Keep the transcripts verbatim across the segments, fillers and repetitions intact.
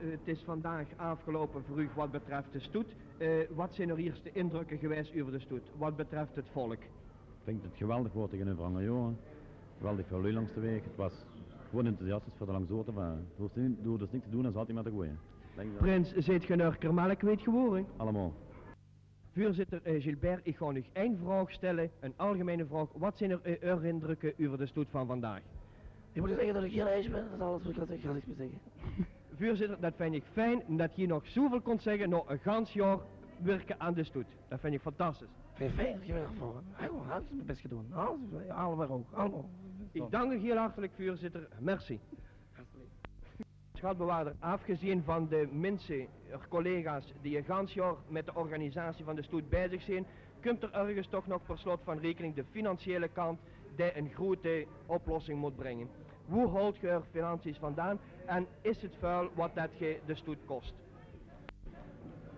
Eh, 't is vandaag aafgeloupe veur uch wat betreft de stoet. Eh, wat zeen eur ierste indrökke gewaes euver de stoet, wat betreft 't volk? Ich vinj 't geweldig woord tegeneuver anger jaore. Geweldig väöl luuj langs de waeg. 't Waas gewoon enthousiastisch veur d'r langs door te vare. Doe hoofs neet, doe hoofs niks te doon es altied mer te goeie. Prins, zeet geer eur kermelk kwiet gewore? Allemaol. Veurzitter, eh, Gilbert, ich gaon uch ein vraog stelle, ein algemeine vraog. Wat zeen eur, eh, eur indrökke euver de stoet van vandaag? Ich mót zègke det ich hieël heis bön, det is alles waat ich kan zègke, ich kan niks mieë zègke. Veurzitter, det vinj ich fijn det geer nog zoväöl kóntj zègke nao ein gans jaor wirke aan de stoet. Det vinj ich fantastisch. Vinj ich fijn det geer mich vraogt. Ich höb mien bès gedaon. Alles, allemaol ouch. Allemaol. Ich dank uch hieël hartelik, veurzitter. Merci. Sjatbewaarder, aafgezeen van de minse, eur collega's, die ein gans jaor mit de organisatie van de stoet bezig zeen, kump d'r örges toch nog per slot van rekening de financiële kant die ein groete oplossing mót bringe. Wo haolt geer eur financies vandaan en is 't väöl wat det geer de stoet kos?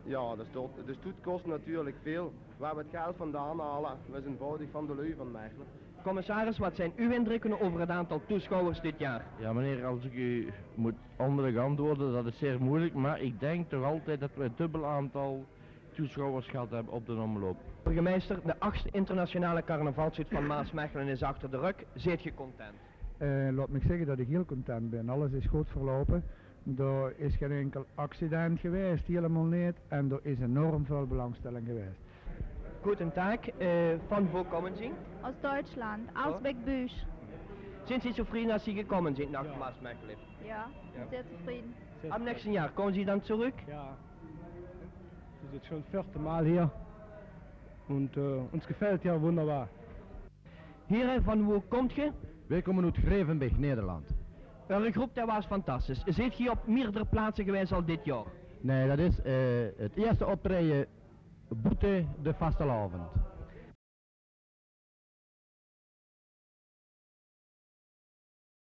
Jao, de stoet, de stoet kos natuurlik väöl. Wo v'r 't geld vandaan haole, is einvoudig van de luuj van Mechelen. Commissaris, wat zeen uch indrökke euver 't aantal toesjouwers dit jaor? Ja, meneer, als ik u moet onmiddellijk antwoorden, dat is zeer moeilijk, maar ik denk toch altijd dat we het dubbel aantal toeschouwers gehad hebben op de omloop. Burgemeister, de achtste internationale carnavalsstoet van Maasmechelen is achter de rök. Zeet geer content? Eh, laot mich zègke det ich hieël content bön. Alles is good verloupe. Dao is gein inkel accident gewaes, hielemaol neet. En dao is enorm väöl belangstelling gewaes. Guten Tag, eh, van wo kommen Sie? Aus Deutschland, Alsbeck-Busch. Sind Sie zufrieden, dass Sie gekommen sind nach Maasmechelen? Ja, sehr zufrieden. Am nächsten Jahr kommen Sie dann zurück? Ja, das ist jetzt schon das vierte Mal hier und, äh, uns gefällt ja wunderbar. Heren, van wo kómp geer? Wij komen uit Grevenbich, Nederland. Eure groep, det waas fantastisch. Zeet geer op meerdere plaatse gewaes al dit jaor? Nee, dat is, eh, het eerste optreden boete de vastelaovend.